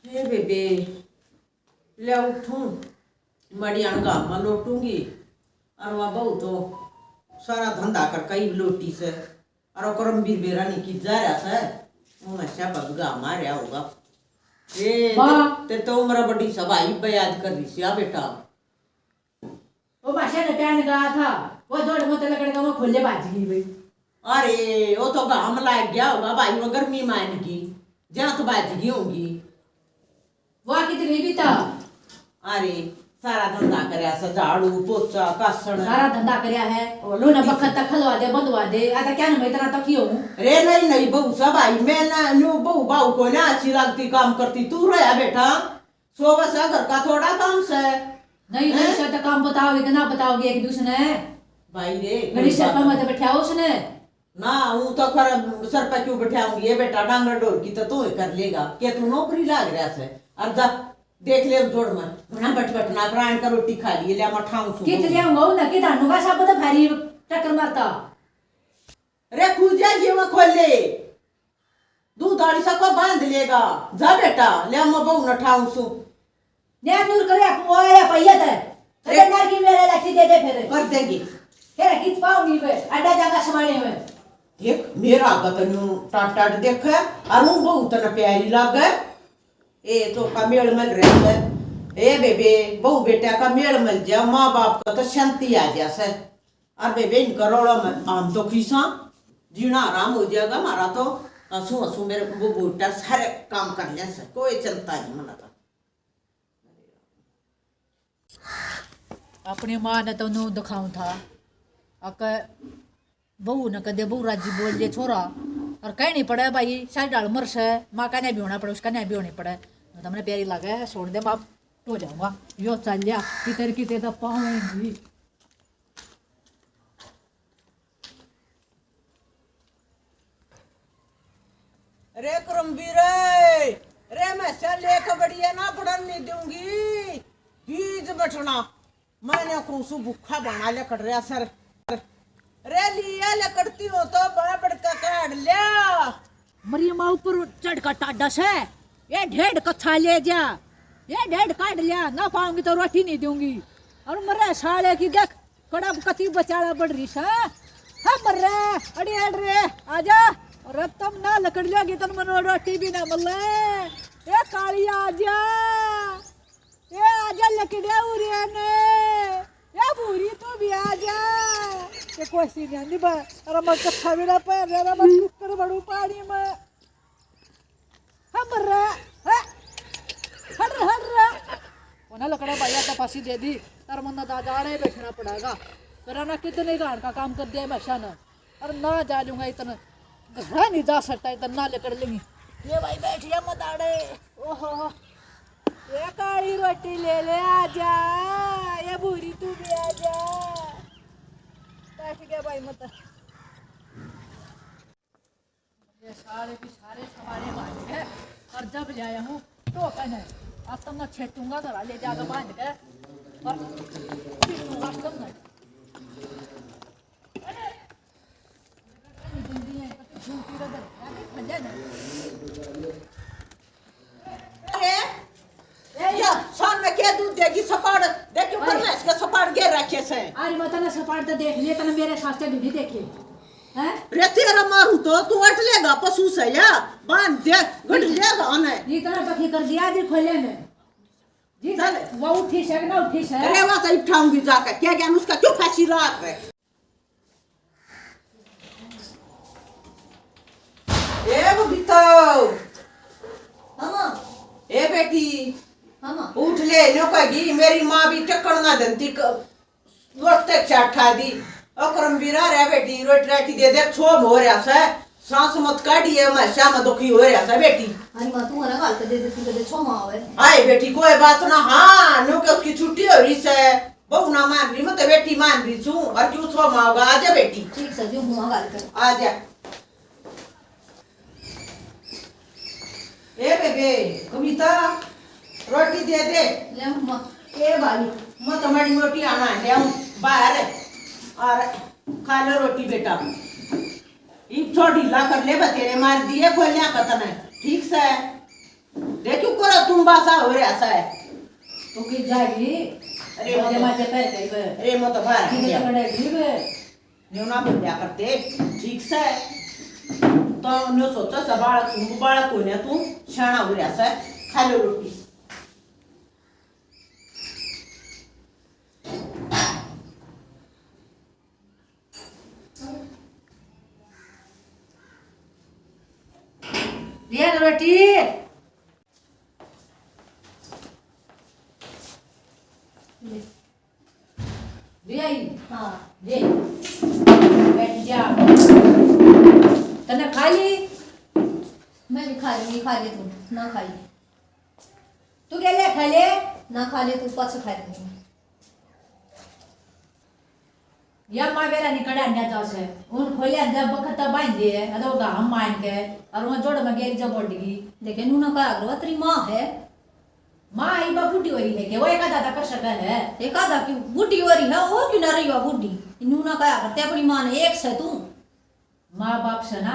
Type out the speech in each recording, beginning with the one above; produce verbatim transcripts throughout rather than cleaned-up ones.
ए बेबे, ले उठूं, मड़ियान गाम में लोटूंगी। और वह बहू तो सारा धंधा करके ही लोटी से। और वो करमवीर बेरा नहीं की जा रहा से, वो नशा बदगा मारया होगा। ए, माँ। ते, ते तो उम्र बड़ी सभा ही बयाद कर रही सी, आ बेटा। वो माशा ने कहने कहा था, वो जोड़ मत लकड़ का वो खोले बाज गई भाई। अरे, वो तो घाम लाग गया होगा भाई, वो गर्मी मान की, जात बाज गई होगी। वो कितनी भी था। अरे, सारा धंधा करया से, झाड़ू, पोछा, कासण। सारा धंधा करया है। और लो ना, बखत तक खलवा दे, बंधवा दे। आ तो क्या ना, मैं इतना तक ही हूँ। अरे नहीं, नहीं, बहू सा भाई, मैं ना, न्यू बहू, बहू को ना अच्छी लगती काम करती। तू रहा बेटा, सो बस घर का थोड़ा काम से। नहीं, नहीं, हैं? सर, तो काम बताओगे कि ना बताओगे एक दूसरे ने? भाई रे, घड़ी कोई सर बात पर मत नहीं। बैठाओ उसने। ना, हूँ तो कर सर पे क्यों बैठाऊंगी? ये बेटा डांगर डोर की तो तू ही कर लेगा। क्या तू नौकरी लाग रहा से? अब जा, देख ले जोड़ में। घना बट बट ना, प्राण का रोटी खा लिए, ले मैं ठाऊं सू। कित ले आऊंगा ना, कि धानू का सब तो भारी टक्कर मारता। रे खुजा जी, मैं खोल ले। दूध आली सा को बांध लेगा। जा बेटा, ले मैं बहू न ठाऊं सू। न्या नूर करे, वो आया पहिया ते। अरे ए- नर की मेरे लाठी दे दे फिर। कर देंगे। फिर कित पाऊंगी मैं, अड्डा जागा समाने में। देख, मेरा आगा तन्नू टाट टाट देखे, और वो बहू तने प्यारी लागे। ए तो का मेल मिल रहा है। ए बेबे, बहू बेटा का मेल मिल जा, माँ बाप का तो शांति आ जा से। और बेबे, इनका रोड़ा में हम तो खीसा, जीना आराम हो जाएगा हमारा तो। हंसू हंसू मेरे वो बेटा सारे काम कर ले से, कोई चिंता नहीं मना तो। अपनी माँ ने तो नू दिखाऊं था, अक बहू ने कदे बहू राजी बोल दे छोरा, और कहनी पड़े भाई, सारी डाल मर से, माँ कहने भी होना पड़े, उसका नहीं भी होनी पड़े, तो हमने प्यारी लगे, छोड़ दे, माँ हो जाऊंगा, यो चल लिया, कितर किते तो पाऊंगी। रे करमवीर, रे मैं से लेख बढ़िया ना पढ़न नहीं दूंगी। बीज बटना, मैंने कौन सु भूखा बना ले कट रहा सर। रे लिया लकड़ती हो तो बापड़ का काट लिया। मरी माँ ऊपर चढ़ का टाडा से, ये ढेड कच्छा ले जा, ये ढेड काट लिया, ना पाऊंगी तो रोटी नहीं दूंगी। और मरे साले की देख, कड़ा कती बचाला बढ़ रही सा। हाँ मर रे, अड़ी अड़ रे, आजा। और अब तुम ना लकड़ लिया, तन मनो रोटी भी ना मले। ए काली आजा, ए आजा लकड़िया उरे ने, ए भूरी तू भी आजा। ये कोसी नहीं बा, अरे मैं कच्छा भी ना पहन रहा, मैं टुक्कर बड़ू पानी में। हाँ, मर रहा है। हाँ। हट रहा, हट रहा। वो ना लकड़ा भाई, आता फांसी दे दी। तार मन्ना दादा आड़े बैठना पड़ेगा। तेरा ना कितने गान का काम कर दिया भाषा ने। और ना जा लूंगा इतना। घर नहीं जा सकता इतना, ना लकड़ लेंगी। ये भाई बैठ जा मत आड़े। ओहो। ये काली रोटी ले ले, आजा। ये भूरी तू भी आजा। बैठ गया भाई मत। ये सारे के सारे सवारे बांध के और जब ले आया हूँ तो कहने, अब तो मैं छेटूंगा घर ले जाकर बांध के और पीटूंगा तुमने। अरे, या, शाम में क्या दूध देगी? सपाड़, देखियो, अरे। पर भैंस के सपाड़ घेर रखे से। अरे, मैं तने सपाड़ तो देख लिए, तने मेरे साथ से भी नहीं देखे। हैं? रे, तेरा मारू तो तू अट लेगा, पशु से या, बांध दे, गट लेगा ने। इतना दुखी कर दिया जी खोले में। जी, चल। वो उठी से कि ना उठी से? अरे, वो तो उठाऊंगी जाकर, क्या ज्ञान उसका, क्यों फांसी लाग है? ए बबीता। हाँ, माँ। ए बेटी। हाँ, माँ। उठ ले, न्यू कहेगी, मेरी माँ भी टक्कर ना देती, क-, लोट तक चाट खा दी। ओ करमवीरा रे बेटी, रोटी राटी दे दे, छोम हो रहा से, सांस मत काढ़िए, मैं श्याम दुखी हो रहा से बेटी। अरे माँ, तू ना गाल के दे देती, कदे छोमा आवे। आए बेटी, कोई बात ना, हाँ, न्यू के उसकी छुट्टी हो रही से। बहू ना मान रही, मैं तो बेटी मान रही छू। और क्यों छो माओगा? आ जा बेटी। ठीक सर जी, हुआ गाल कर। आ जा। ए बेबे, कविता, रोटी दे दे। ले अम्मा। ए भाई, मैं तो माड़ी मोटी आना है, ले आऊं बाहर। और खा लो रोटी बेटा। इब छोड़ ढीला कर ले, बतेरे मार दिए, खोलिया कतने। ठीक से। देखियो करो तुम पासा हो रहा सा है। तू की जाएगी? अरे, मजे, मजे कर गई बे। अरे, मैं तो बाहर आ गया। पकड़ेगी बे। न्यू ना बोल्या करते, ठीक से। तो न्यू सोचा सा, बालक, बालक हो ना तू, सियाना हो रहा सा, खा लो रोटी। लिया ना रोटी। ले। ले आई? हाँ। ले। बैठ जा। तने खा ली? मैं भी खा लूंगी, खा ले तू, ना खाई। तू क्या ले, खा ले? ना खा ले तू, पाछे खा ले। या माँ बेरा निकड़ा न्या जा से, उन खोले जब बखत बांध दे, अदो गाम मान के, और वो जोड़ में गेल जब उड़ गई। देखे नूना का अगरवा तेरी माँ है। माँ ही बा बूढ़ी हो रही है के वो एक आधा कर सके है। एक आधा क्यों बूढ़ी हो रही है, वो क्यों ना रही हो बूढ़ी? नूना का करते अपनी माँ ने एक से तू। माँ बाप से ना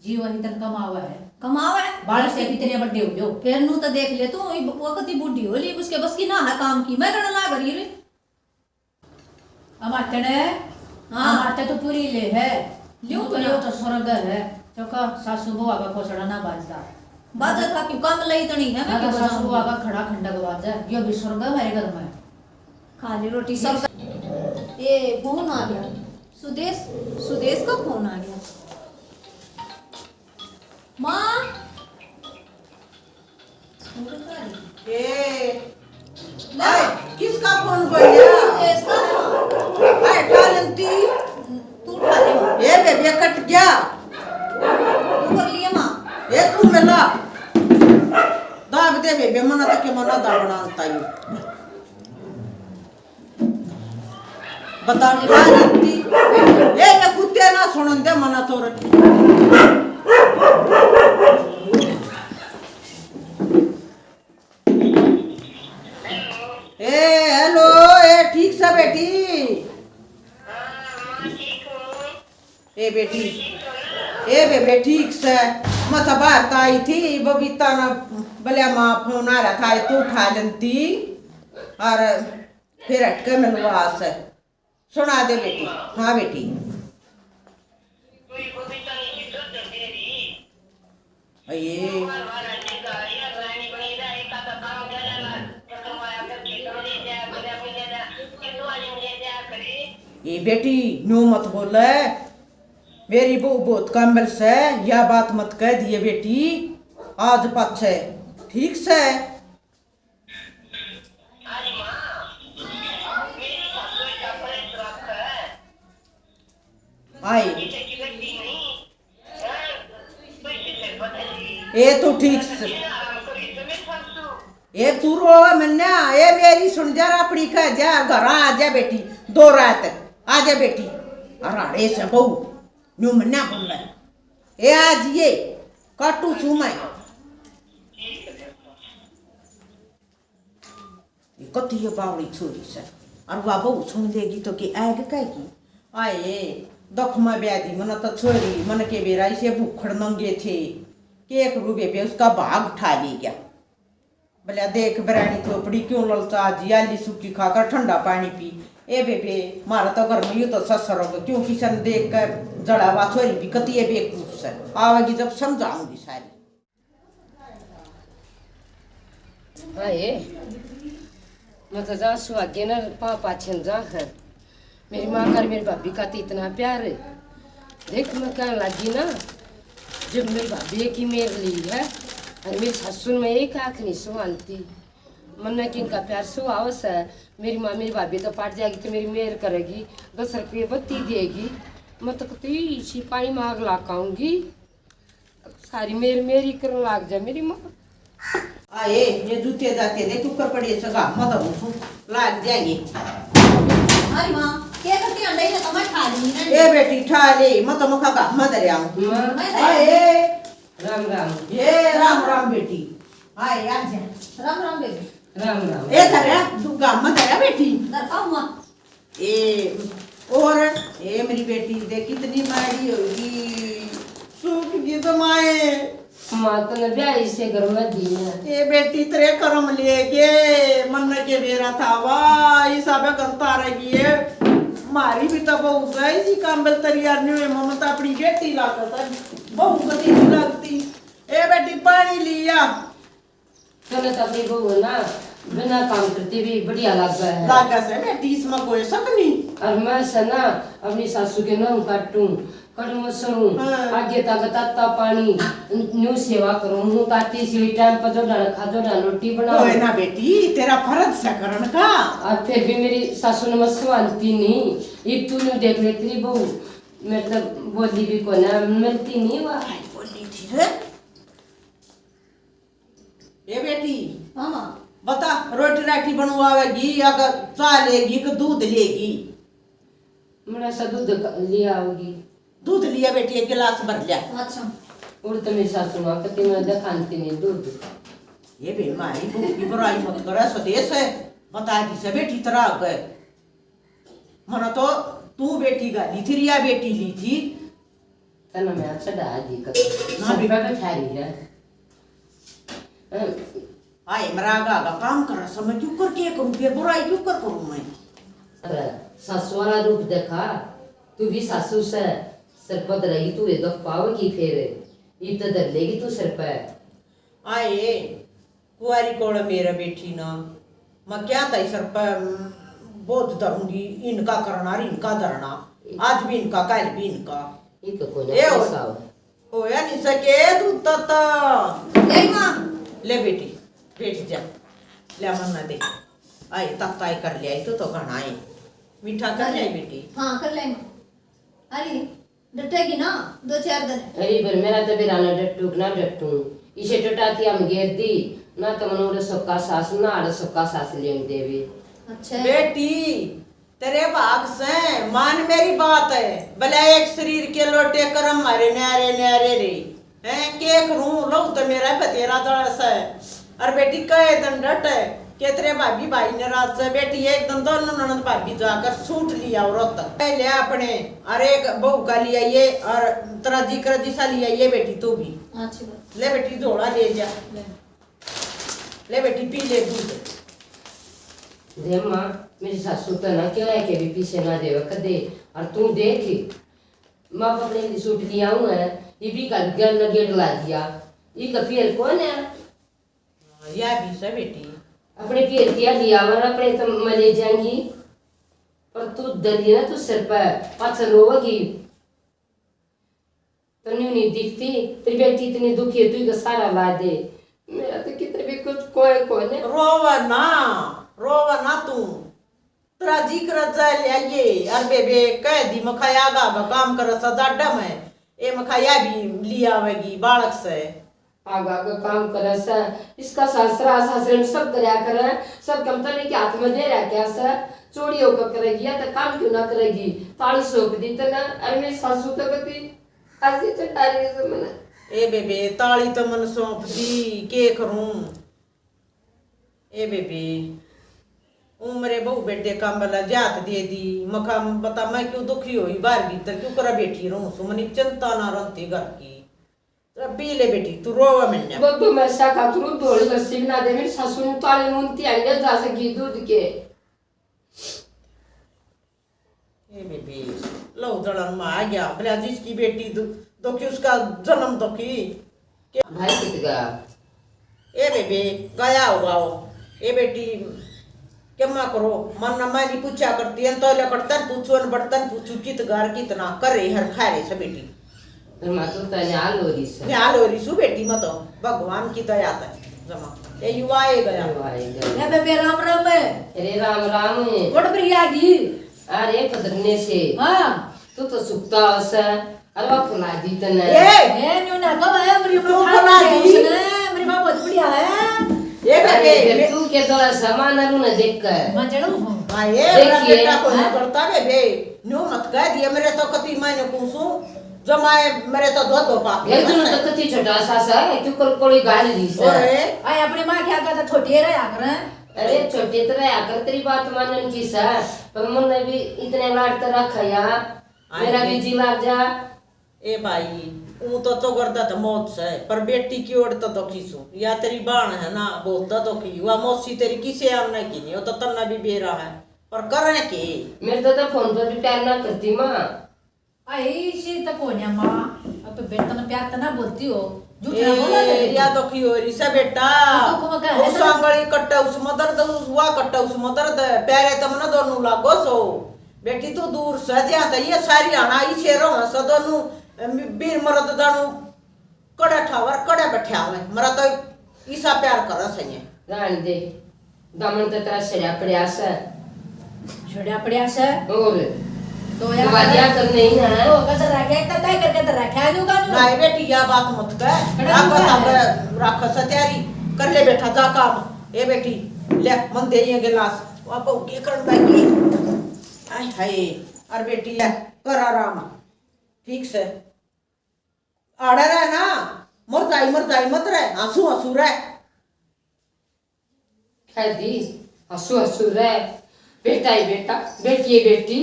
जीव ही तन कमावा है। कमावा है। बालक से कितने बड़े हो गयो। फिर नू तो देख ले तू, ई ब-, वो कती बूढ़ी हो ली, उसके बस की ना है काम की। मैं कहने लाग रही रे। अमातने, हाँ। अमाते तो पूरी ले है। ल्यूं तो तो ल्यूं ना। तो स्वर्ग है। चौका सासू बुआ का कोसड़ा ना बाजदा। बाजा था क्यों? काम लई तनी है, मैं ना तो क्यों सासू बजाऊंगी? बुआ का खड़ा खंडक बाजा। यो भी स्वर्ग है मेरे घर में। खा ले रोटी सब। ए, फोन आ गया। सुदेश, सुदेश का फोन आ गया। माँ। ए, ला। ए, किसका फोन बोल रहा? सुदेश का। ए, उठा लेती। तू उठा ले माँ। ए, बेबे कट गया। तू कर लिए माँ। ए, तू मिला। दाब दे बेबे, मना तो के मना दाबना आता ही। बता, क्या गलती? ए, ये कुत्ते ना सुनन दे, मना तो रे। ए, हेलो, ए, ठीक से बेटी? ए बेटी, ए बेबे, ठीक से। मैं तो बाहर तो आई थी, बबीता ना, बलिया माँ फोन आ रहा था, तू उठा लेती। और फिर हटके मिलवा से। सुना दे बेटी। हाँ बेटी। ये। ए बेटी, न्यू मत बोले। मेरी बहू बहुत कामल से, या बात मत कह दिए बेटी। आज पाछे ठीक से। आए। ए तू ठीक से। ए तू रो मन्ना, ए मेरी सुन जा, अपनी कह जा, घर आ जा बेटी, दो रात आ जा बेटी। अराड़े से बहू, न्यू मन्ना बोल रहा है। ए आ जिए, काटू छू मैं। ये कती ये बावड़ी छोरी से, और वा बहू सुन लेगी तो के आएग कहेगी, आए दुख में ब्याधी मन तो छोरी मन के बेरा इसे भूखड़ नंगे थे, के एक रुपये पे उसका भाग उठा ले गया। बोले, देख बरानी चोपड़ी, क्यों ललचा जी, आली सूखी खाकर ठंडा पानी पी। ए बेबे, मारा तो घर में यू तो ससुर होगा, क्यों किसन देख कर जड़ावा छोरी भी कती है बेवकूफ से, आवेगी जब समझाऊंगी सारी। हाय, मैं तो जा सुहागे ना पा पाछे न जा है। मेरी माँ का और मेरी भाभी का तो इतना प्यार है। देख, मैं कहने लगी ना, जब मेरी भाभी एक ही मेर ली है और मेरी सासू में एक आँख नहीं सुहानती। मन्ने किन का प्यार सुहाव से। मेरी माँ, मेरी भाभी तो पट जाएगी तो मेरी मेर करेगी, दस रुपये बत्ती देगी। मैं तो कती इसी पानी में आग लाकाऊंगी। सारी मेर मेरी करन लाग जा मेरी माँ। आए, ये जूते जाते दे, टुकर पड़े सगा, मत हो तू, लाग जाएंगे। अरे माँ, क्या करती अंडे ने कमर खा ली ना? ए बेटी, ठा ले, मत मखा का, मत रे आऊं। माँ। मैं आए। राम राम। ये राम राम बेटी। आए, आ जा। राम राम बेटी। राम राम। ए धरा, दुर्गा, मत धरा बेटी। दरपा हुआ। ए, और, ए, मेरी बेटी, देख, कितनी माड़ी होगी। सूख गई तो माए। माँ, तने ब्याह इसे घर में दी है। ए बेटी, तेरे कर्म लेके मन के बेरा था, वाह, इस अबे गलता रह गई है। मारी भी तो बहू से इसी काम बल तेरी यार न्यू ममता अपनी बेटी लागत है, बहू कती नहीं लगती। ए बेटी, पानी लिया। तने तो अपनी बहू है ना, बिना काम करती भी बढ़िया लागे है। लागे से बेटी, इसमें कोई शक नहीं। और मैं से ना अपनी सासू के नाम काटूं, कड़म सरूं, हाँ। आगे तक ताता पानी, न्यू सेवा करूं, मुंह ताती सी टाइम पर जो डाल खा, जो डाल रोटी बनाओ। कोई ना बेटी, तेरा फर्ज से करण का। और फिर भी मेरी सासू ने मत सुनती नहीं। एक तू न्यू देख ले, तेरी बहू मतलब बोली भी कोना, मिलती नहीं वा। आई बोली थी रे। ए बेटी, हाँ माँ। बता, रोटी राटी बनवावेगी या क-, चाह लेगी कि दूध लेगी? मड़ा सा दूध क-, लिया आओगी। दूध लिया बेटी, एक गिलास भर लिया। अच्छा। और तो मेरी सासू माँ कती मैं दिखाती नहीं दूध। ये बे मारी बहू की बुराई मत करे, स्वदेश है। बता दी से बेटी, तरह के मना तो तू बेटी गाली थी, रिया बेटी ली थी। तने मैं चढ़ा दी कत ना सिर पे बैठा रही है। अ, हाय, मरा आगा आगा काम कर, समय क्यों कर के करूं, फिर बुराई क्यों कर करूं मैं? अरे, सासू वाला रूप देखा, तू भी सासू से सिर पर रही, तू ये दुख पावेगी फिर, ये तो धर लेगी तू सिर पे। आए, कुआरी कोल मेरा बेठी ना, मैं क्या था सर पे, हम्म, बोझ धरूंगी, इनका करना और इनका धरना। आज भी इनका, कल भी इनका। ये तो कोई ना ए हो, पैसा हो। होया नहीं सके दूध तत्ता। ले माँ। ले बेटी, बैठ जा। ले मन्ना दे। आई तत्ता ही कर लिया, तू तो घना है। मीठा कर लिया बेटी। हाँ, कर ले माँ। अरे, डटेगी ना दो चार दिन। अरे, पर मेरा तो बेरा ना डटू ना डटू। इसे डटाती हम घेर दी, ना तो मनोरे सुक्का सास, ना आड़े सुक्का सास लेन देवे। अच्छा। बेटी, तेरे भाग से मान मेरी बात है, भला एक शरीर के लोटे कर्म मारे न्यारे न्यारे रे। हैं, के करूं, रहू तो मेरा बतेरा दल से। और बेटी, कहे दन डट, के तेरे भाभी भाई नाराज से। बेटी, एक दिन दोनों ननद भाभी जाकर सूट लिया और रोहतक ले अपने, और एक बहू का लिया ये, और तराजी करजी सा लिया ये बेटी, तू भी। अच्छी बात। ले बेटी, झोला ले जा। ले। ले बेटी, पी ले दूध। दे माँ, मेरी सासू तो ना क्या है के भी पीछे ना देवे कदे, और तू देख, मैं अपने लिए सूट लिया हूँ है, ये भी का गल गेट ला दिया, ये का पियर कौन है? हाँ, या भी से बेटी। अपने पियर किया लिया और अपने तो मैं ले जाएंगी, पर तू दली ना तू सिर पे पाछे रोवेगी। तन्नू नहीं दिखती, तेरी बेटी इतनी दुखी है, तू ही का सहारा ला दे। मेरा तो कितने भी कुछ कोई कोने। रोवे ना, रोवे ना तू। तेरा जिक्र जा ले आइए, अर बेबे कह दी, मखाया आगा आगा काम कर सा जाडा में, ए मखाया भी ली आवेगी बालक से। आगा आगा काम करे से, इसका सासरा, सासरे में सब करया करे, सब कम तने के हाथ में दे रहा क्या से, चोरी होकर करेगी या तो काम क्यों ना करेगी, ताली सौंप दी तने, अरे मेरी सासू तो कती ऐसी चटारी से मने। ए बेबे, ताली तो मन सौंप दी, के करूं? ए बेबे, उमरे बहू बेटे काम वाला जात दे दी, मखा बता मैं क्यों दुखी होई, बाहर भीतर क्यों करा बैठी रहूं सु, मनी चिंता ना रहती घर की। तो पी ले बेटी, तू रोवा मन्या। बब्बू मैं सा का करूं, धोली लस्सी बना दे, मेरी सासू ने ताले मुंती आई जा सकी दूध के। ए बेबे, लहू जलन में आ गया। भला जिसकी बेटी दु-, दुखी, उसका जन्म दुखी। के भाई कित गया? ए बेबे, गया होगा वो। ए बेटी, के माँ करो, मन न मैं नहीं पूछा करती, अन तो लकड़तन पूछू, अन बर्तन पूछू, कित घर कितना करे, हर खा रहे से बेटी। फिर मैं तो तै निहाल हो रही सै। निहाल हो रही सू बेटी, मैं तो भगवान की दया तै जमा। ये युवा ए गया। युवा ए गया। ए बेबे, राम राम। अरे राम राम। कोट पर आ गई। अरे पदरने से। हाँ। तू तो सुखता हो सै। अरे वा फुला दी तने। ए! ए, न्यू ना कहो, ए, मरी तू माँ फुला दी। उसने, मरी माँ बहुत बढ़िया है। ए बेबे, अरे, मैं तू के तो सामान अरु ने देख कर। मैं चलूं हूँ। हाँ, ए, मेरा देखिए। बेटा को ना करता बेबे। न्यू मत कह दिए, मेरे तो कति मैंने पूछू, जमाए मेरे तो दो दो बाप ये दोनों तो कति छोटा सा सा है, क्यों कल कोई गाली दी सा। ओए। आए अपने माँ क्या कहता, छोटी रहा कर। अरे छोटे तो रहा कर, तेरी बात मानन की सा, पर मन ने भी इतने लाड तो रखा यार, मेरा भी जी लाग जा। ए भाई, ऊं तो चौगरदा तो मौत से, पर बेटी की ओर तो दुखी सू। या तेरी बाण है ना, बहुत तो दुखी। वा मौसी तेरी किसे आमने की नहीं, वो तो तन्ना भी बेरा है, पर करें के? मेरे तो, तो फोन पर भी प्यार ना करती माँ। आई सी तो कोन्या माँ, अब बेटा ने प्यार तो ना बोलती हो, झूठ ना बोला ए, कर। या दुखी हो रही से बेटा। दुख में कह उस आंगली कट्टे उस मदर दे, उस वा कट्टे उस मदर दे, प्यारे तो मने दोनों लागो सो। बेटी तू दूर से ज्यादा ये सारी आना ही शेर हो से दोनों, अम, बीर मरद जानू कड़े ठावर कड़े बैठा हुए, मरा तो ईसा प्यार कर सही है। रहन दे, दमन तो तेरा सड़या पड़या से। सड़या पड़या से? और तो यार, दुआ दिया कर नहीं है। तो कदर रखे, एक तो तय करके तो रखे, आ जाऊंगा ना। नहीं बेटी, या बात मत कर। कड़ा आप दुआ बता है। रख से तैयारी कर ले बेटा, जा काम। ए बेटी, ले मन दे ये गिलास। वो बहू के करन बैठी। आय हाय, और बेटी ले कर आराम। ठीक से आड़ा रह ना, मर जाई, मर जाई मत रह, हंसू हंसू रह। कह दी, हंसू हंसू रह, बेटा ही बेटा, बेटी ही बेटी।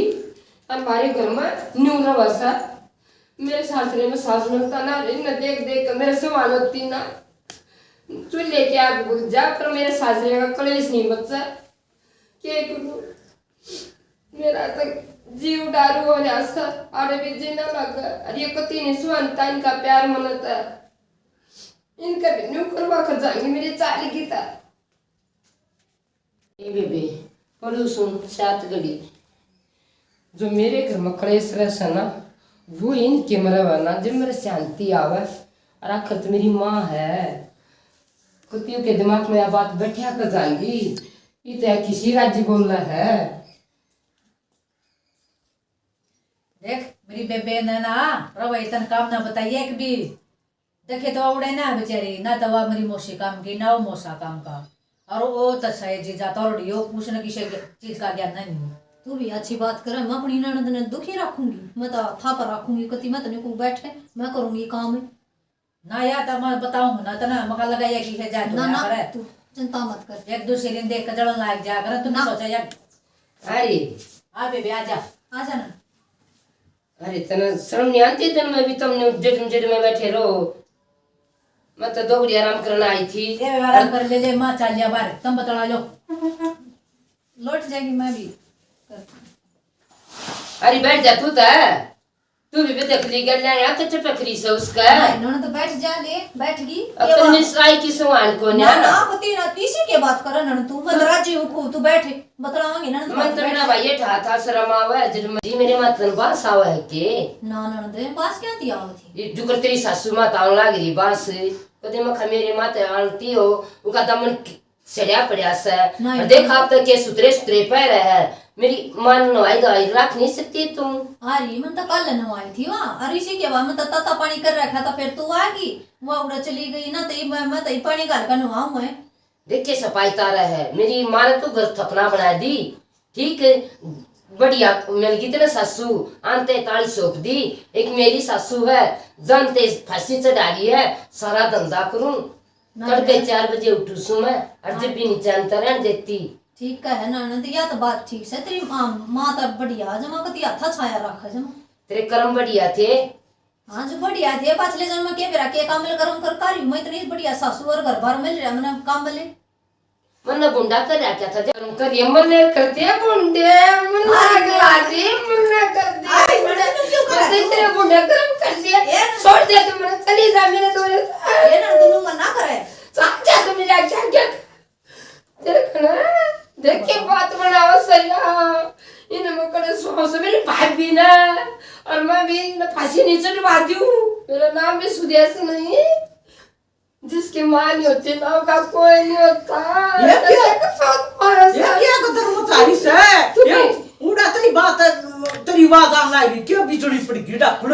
हमारे घर में न्यू रह बसा। मेरे सासरे में सास मरता ना, इन्हें देख देख के मेरे से हालत थी ना। चूल्हे के आग बुझ जा, पर मेरे सासरे का कलेश नहीं बचा। के करूं? मेरा तो जीव डारू हो रहा सर, आड़े भी जी ना लग। अरे ये कती नहीं सुनता इनका प्यार मनता। इनका भी न्यू करवा कर जाएंगे मेरी चाल की ता। ए बेबे, पढ़ू सुन सात घड़ी। जो मेरे घर में कलेश रह से ना, वो इनके में रहे ना, जब मेरे शांति आवे। और आखिर तो मेरी माँ है, कतियों के दिमाग में यह बात बैठा कर जाएगी। ये तो किसी राज्य बोल रहा है। देख, मेरी बेबे ने ना, रवै तन काम ना बताइए एक भी। देखे तो उड़े ना बेचारी, ना तो वह मेरी मौसी काम की, ना वो मौसा काम का। और वो तो सही जीजा तोरड़ी हो, उसने किसी के चीज का ज्ञान नहीं हो। तू भी अच्छी बात करे, मैं अपनी ननद ने दुखी रखूंगी, मैं तो था पर रखूंगी, कती मैं तो नहीं कहूँ बैठे, मैं करूंगी काम। ना या तो मैं बताऊंगी ना, तो ना मका लगाया कि है जा ना, दुनिया ना, करे। तू चिंता मत कर। एक दूसरे ने देख के जलन लाग जाया करे, तू ना। सोचा यार। अरे। आ बेबे, आ जा। आ जा ना। अरे, तने शर्म नहीं आती? दिन में भी तुमने जेठ में, जेठ में बैठे रहो। मैं तो दो घड़ी आराम करना आई थी। ले, आराम कर ले, ले, माँ चाल लिया बाहर, तुम बतला लो। लौट जाएगी मैं भी। अरे, बैठ जा तू तो। तू भी देख ली गल, यहाँ तो चटक रही से उसका। नहीं, इन्होंने तो बैठ जा ले, बैठ गई। अब ये तो बात निसराई की सुहान को ना, ना। ना, पति ना, तीसी के बात कर, नन तू, मैं तो राजी हूँ खूब, तू बैठ, बतलावांगे ना, तू मन तो बैठ। मेरा भाई ये ठा था, शर्म आवे, जब मर्जी मेरे माथे में बांस आवे है के? ना, नन दे, बांस क्या थी आवे थी? ये जुकर तेरी सासू माँ ताव लाग रही बांस, कदे मखा मेरे माथे आलती हो, उनका दमन सड़या पड़या से। नहीं। और देख, आप तो के सुथरे सुथरे पैर है। मेरी माँ ने नवाई धवाई रख नहीं सकती तू? अरे, मन तो कल नवाई थी वहाँ। और इसी के बाद मैं तो ताता पानी कर रखा था, फिर तू आ गई। वो उड़ा चली गई ना, तो ये मैं, मैं तो ये पानी घाल कर नवाऊं मैं। देख के सफाई तारा है। मेरी माँ ने तो घर थपना बना दी। ठीक बढ़िया मिल गई तेरे सासू। आनते ताली सौंप दी। एक मेरी सासू है, जानते फांसी चढ़ा ली है। सारा धंधा करूं, ना तड़के ना। चार बजे उठू सू मैं, और जब भी नीचे अंतर रहन देती। ठीक है ना, ना, तो या तो बात ठीक से, तेरी माँ, माँ तो बढ़िया, जमा कती हाथा छाया रखा जमा। तेरे कर्म बढ़िया थे। हाँ, जो बढ़िया थे, पाछले जन्म के बेरा के कामल कर्म कर, कार्य में इतनी बढ़िया सासू और घर बार मिल रहा मैंने कामल। मन्ने भुंडा कर रखा था, जन्म करिए मन्ने कर दिया भुंडे, मन्ने अरे। आग ला दी, मन्ने कर दिया अरे, भुंडे। मन्ने क्यों कर मैं तो तेरे भुंडा कर्म कर दिया। ये छोड़ दे तू, मन्ने चली जा मेरे दो। ये ना दोनों मना करे। समझा तू मेरी आज्ञा क्या? देख ना, देख के बात बनाओ सैया। इन मकड़े सो से मेरी भाभी ना, और मैं भी इन फांसी नहीं चढ़वा दूं। मेरा नाम भी सुदेश नहीं, जिसकी माँ नहीं होती ना, उसका कोई नहीं होता। ये क्या? तेरे को साथ मारा ये था। क्या कदर मचाई से? तू ये भी उड़ा तेरी बात, तेरी आवाज आना है, क्या बिजली पड़ गई डाकण?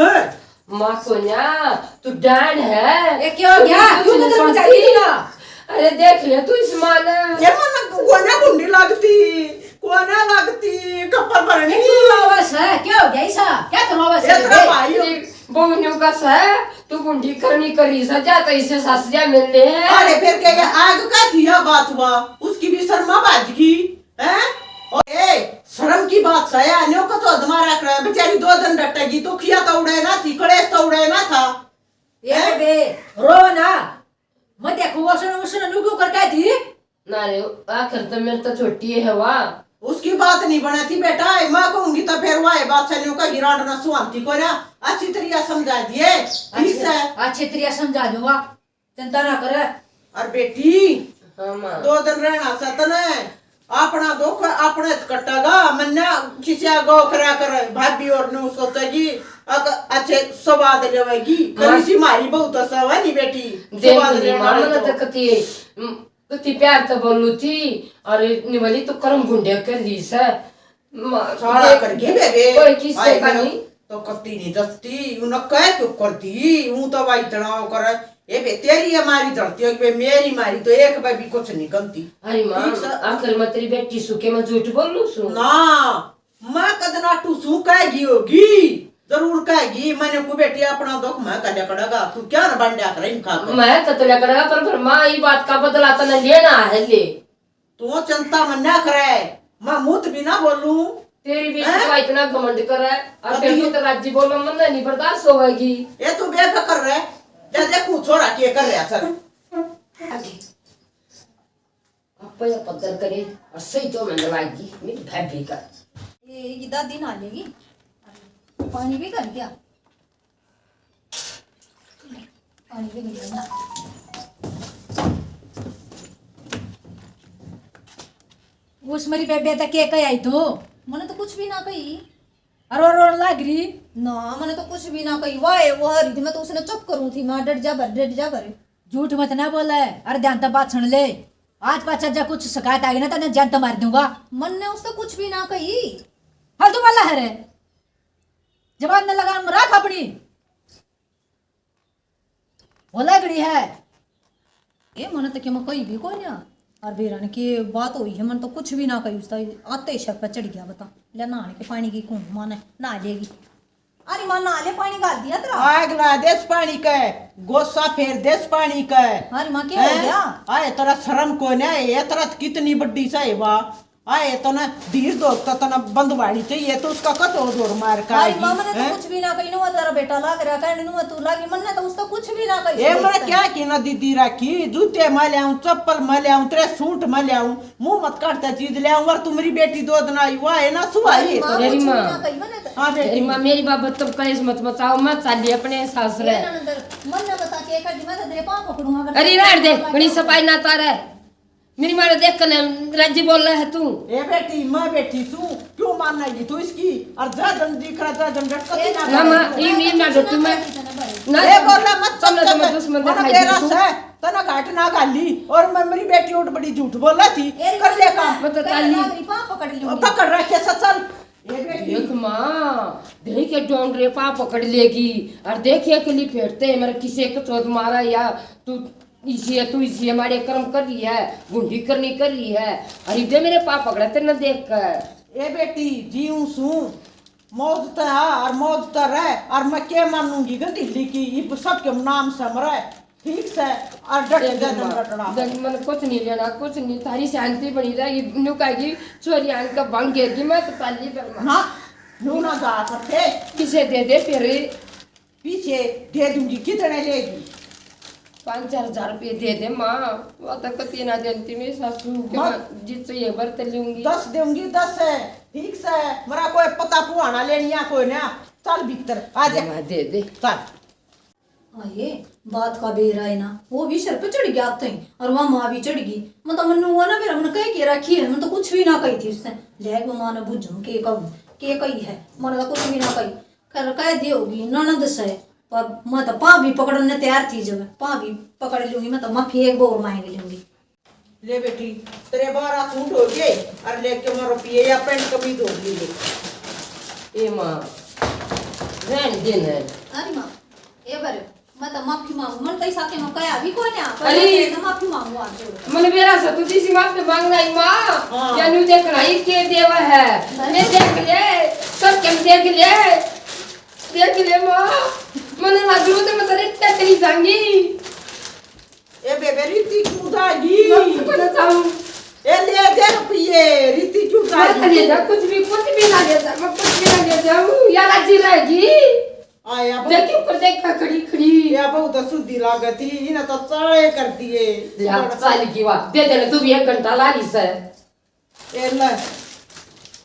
माँ सोनिया, तू डैन है। ये क्या हो गया? तू क्यों कुछ नहीं बदल मचा समझती। दी ना? अरे देख ले तू इस माँ ने। ये माँ ना कोना गुंडी लगती, कोना लगती, कपड़ भरनी। ये क्यों रोवस है? क्या हो गया ईसा? क्या तो रोवस ये है तेरा बे? भाई हो। तेरी बहू न्यू का सा है, तू गुंडी करनी करी सा, जा तो इसे सास जा मिल ले। अरे फिर क्या, आग का थी या बात हुआ, उसकी भी शर्मा भाज गई, हैं? ओ, ए, शर्म की बात सा है, न्यू का तो अधमा रख रहा है, बेचारी दो दिन डटेगी, तो खिया तो उड़े ना थी, कलेश तो उड़े ना था। ए हैं? बे, रो ना। मैं देखूंगा उसने, उसने न्यू क्यों करके दी? ना रे, आखिर तो मेरे तो छोटी है वा। उसकी बात नहीं बना थी बेटा, मैं कहूंगी तो फिर वाए बात से न्यू का गिरांड ना सुहांती को ना अच्छी तरिया समझा दिए। ठीक अच्छी, से। अच्छी तरिया समझा दूंगा, चिंता ना करे। और बेटी, हाँ माँ। दो दिन रहना से तने अपना दुख अपने त कटेगा, मन्ना किसी गौ करया कर, भाभी और न्यू सोचेगी, अक-, अच्छे स्वाद लेवेगी, माँ। कभी सी मारी बहुत असावा नहीं बेटी, देख स्वाद ली लेना माँ, है मैंने तो। तो कती, म, कती प्यार तो बोलू थी, और निवली तो कर्म गुंडे कर ली से। माँ, सारा देख, करके बेबे, कोई किससे आई का मेरा नहीं। तो कत्ती नहीं दसती, उन्हें कह क्यों करती, ऊं तो भाई तनाव कर। ए बे, तेरी है मारी धरती, एक बे मेरी मारी तो एक बे भी कुछ नहीं करती। अरे माँ, ठीक से। आखिर मैं तेरी बेटी सू के मैं झूठ बोलूं सू? ना, मैं कद नाटू सू कहेगी होगी, जरूर कहेगी। मैंने को बेटी अपना दुख मैं कल्या कड़ेगा, तू क्या न बंडा करे इनका कर। मैं तो तल्या कड़ेगा, पर, पर माँ, ये बात का बदला तने लेना है ले। तू चिंता मन्ना करे, मैं मुंह भी ना बोलूं। तेरी बेटी हैं? का इतना घमंड करे, और कभी तेरे को तो राजी बोलो, मन नहीं बर्दाश्त होगी। ये तू बेफिक्र रह, जा देखूं छोरा के कर रहा सर। आप ये पत्थर करे और सही तो मैं लागी मेरी भाभी का। ये, ये दादी ना लेगी, पानी भी कर दिया। पानी भी नहीं करना। उस मेरी बेबे तक के कह आई तू? मैंने तो कुछ भी ना कही। अरे रोन लाग रही। ना, मैंने तो कुछ भी ना कही। वाह, वो हरी थी, मैं तो उसने चुप करूँ थी, माँ, डट जा भर, डट जा भर। झूठ मत ना बोले। अरे ध्यान तक बात सुन ले। आज पाछा जा कुछ शिकायत आ गई ना, तने जान तो मार दूंगा। मन ने उससे कुछ भी ना कही। फालतू वाला है रे, जबान न लगाम रख अपनी। बोला घड़ी है। ए, मने तो के मैं कही भी कोन्या। और बेरा ने के बात हुई है, मन तो कुछ भी ना कही। उसका आते ही सर पे चढ़ गया, बता। ले नहाने के पानी की कौन माने, नहा लेगी। अरे माँ, नहा ले, पानी घाल दिया तेरा। आग ला देस पानी के, गोसा फेर देस पानी के। अरे माँ, क्या हो हैं? गया? आए, तेरा शर्म कोन्या है, ये तेरा तो कितनी बड्डी सा है वा। आए, तो ना धीर धोक तो तना बंदवानी चाहिए, तो उसका कतो जोर मार का अरे आएगी, माँ, मैंने तो हैं? कुछ भी ना कही, नुआ तेरा बेटा लाग रहा, कहने नुआ तू लागी, मन्ने तो उसका कुछ भी ना कही। ए, मैंने क्या की ना दीदी राखी, जूते मैं ले आऊं, चप्पल मैं ले आऊं, तेरे सूट मैं ले आऊं, मुंह मत काटता चीज ले आऊं, और तू मेरी बेटी दो दिन आई, वाह है ना, सुहाई है माँ, तो। मेरी कुछ भी माँ। ना कही मैंने तो। हाँ बेटी। मेरी माँ, मेरी बाबत तो कलेश मत मचाओ, मैं चाली अपने सासरे। ए ननद, मन ना बता के कर दी, मैं तो तेरे पाँव पकड़ूंगा, अगर अरे तेरे रहन दे, पाँव बड़ी पकड़ूंगा। सफाई ना तारे। मेरी माँ ने देख कर राजी बोल रहा है तू। ए बेटी, मैं बेटी सू, क्यों मानेगी तू इसकी? और जा दम दिख रहा, जा दम डट कर ए तू ना ना, माँ, बोल। ये, ये ना डटू मैं। ना, ए बोलना मत, तुमने चुप तो कर। दुश्मन मना दिखाई तेरा दी तू। से, तना घाट ना गाली। और मैं, मेरी बेटी उठ बड़ी झूठ बोल रही थी। ए कर ले काम। मैं तो पहले ताली। मेरी पाँव पकड़ लूंगी। पकड़ रखे सचल। ए बेटी। देख माँ, देख के डोंगरे पाँव पकड़ लेगी। और देख अकेली फेरते हैं, मेरे किसे को चोट मारा या तू इसी है, तू इसी है, माड़े कर्म कर रही है, गुंडी करनी कर रही है। अरे दे मेरे पाँव पकड़ा तेरे ने देख कर। ए बेटी, जीऊं सूं, मौज त आ और मौज त रह, और मैं के मानूंगी गंदीली की, ये सबके नाम से मरे, ठीक से, और डट ए जा, बेमा, डटना। देख, मन कुछ नहीं लेना, कुछ नहीं, थारी शांति बनी रहेगी। न्यू कहेगी, छोरी आन का भांगेगी, मैं तो ताली बरमा। ना, न्यू ना जा करते। किसे दे दे फिर। पीछे दे दूंगी, कितने लेगी? पाँच चार हजार रुपये दे दे माँ, वो तो कती ना देती मेरी सासू के माँ, माँ, जिस चाहिए बर्त लूंगी। दस दूंगी, दस है, ठीक से। मेरा कोई पता पुआना लेनी है कोई ना। चल भीतर, आ जा। माँ, दे दे। चल। आए, बात का बेरा है ना, वो भी सर पे चढ़ गया आते ही, और वहाँ माँ भी चढ़ गई। मतलब मन्नू हुआ ना, फिर हमने कह के रखी है, मैं तो कुछ भी ना कही थी उससे। ले वो माँ ने बुझूं के कहूँ, के कही है, मैंने तो कुछ भी ना कही। कर कह दी होगी ननद से, पर मैं तो पाँ भी पकड़ने तैयार थी। जब पाँ भी पकड़ लूंगी, मैं तो माफी एक बार मांग लूंगी। ले बेटी, तेरे बारह सूट हो गए, और लेके मैं रुपये या पैंट कमीज हो गई। ए माँ, रहन दे न। अरे माँ, ए बर, मैं तो माफी मांगू, मन तो इस आके मैं कहा भी कोई ना, पर अरे! मैं तो माफी मांगू आज। मन बेरा से तुझी सी माफी मांगना ही माँ, हाँ। या न्यू देखना ही के देवा है। अरे! ये देख ले, सब कम देख ले। देख ले माँ, मने ना जरूरत है, मैं तेरे टकरी जाऊंगी। ए बेबे, रीति क्यों जाएगी? मैं तो ना जाऊं। ए ले दे रुपये, रीति क्यों मैं तो जाएगी? ले जा, कुछ भी, कुछ भी ना ले जा, मैं कुछ भी ना ले जाऊं, या राजी रहेगी। आया बहू। देखी ऊपर देखा खड़ी खड़ी। या बहू तो सुधी लागत ही, इन्हें तो चाले कर दिए। ले, चाल की बात। दे दे, तू भी एक घंटा ला ली से। ए ले।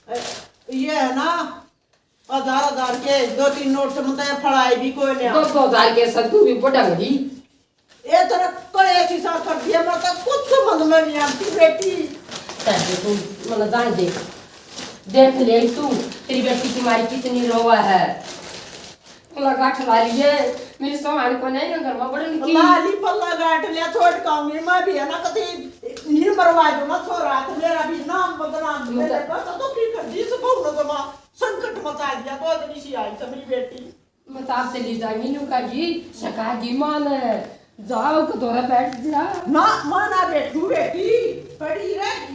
ए, ये है ना, हजार हजार के दो तीन नोट से मतलब फड़ाई भी कोई नहीं। दो दो हजार के सर तू भी बड़ा घड़ी। ए तेरा कड़े ऐसी सार कर दिया, मैं तो कुछ समझ में नहीं आती बेटी। तैसे तू मतलब जान दे, देख ले तू, तेरी बेटी तुम्हारी कितनी रोवा है। पल्ला गांठ ला लिए, मेरी समान को नहीं ना घर में बड़न की। ला ली पल्ला गांठ लिया, छोड़ काऊंगी मैं भी है ना, कभी नहीं मरवा दो ना छोरा, तो मेरा भी नाम बदनाम, मेरे बस तो की कर दी, इस बहू ने तो मां संकट मचा दिया, तो इतनी सी आई तो मेरी बेटी। मैं तो आपसे ले जाऊंगी, न्यू का जी, सका जी मां ने, जाओ के धोरे बैठ जा। ना, मां ना बैठू बेटी, पड़ी रहेगी।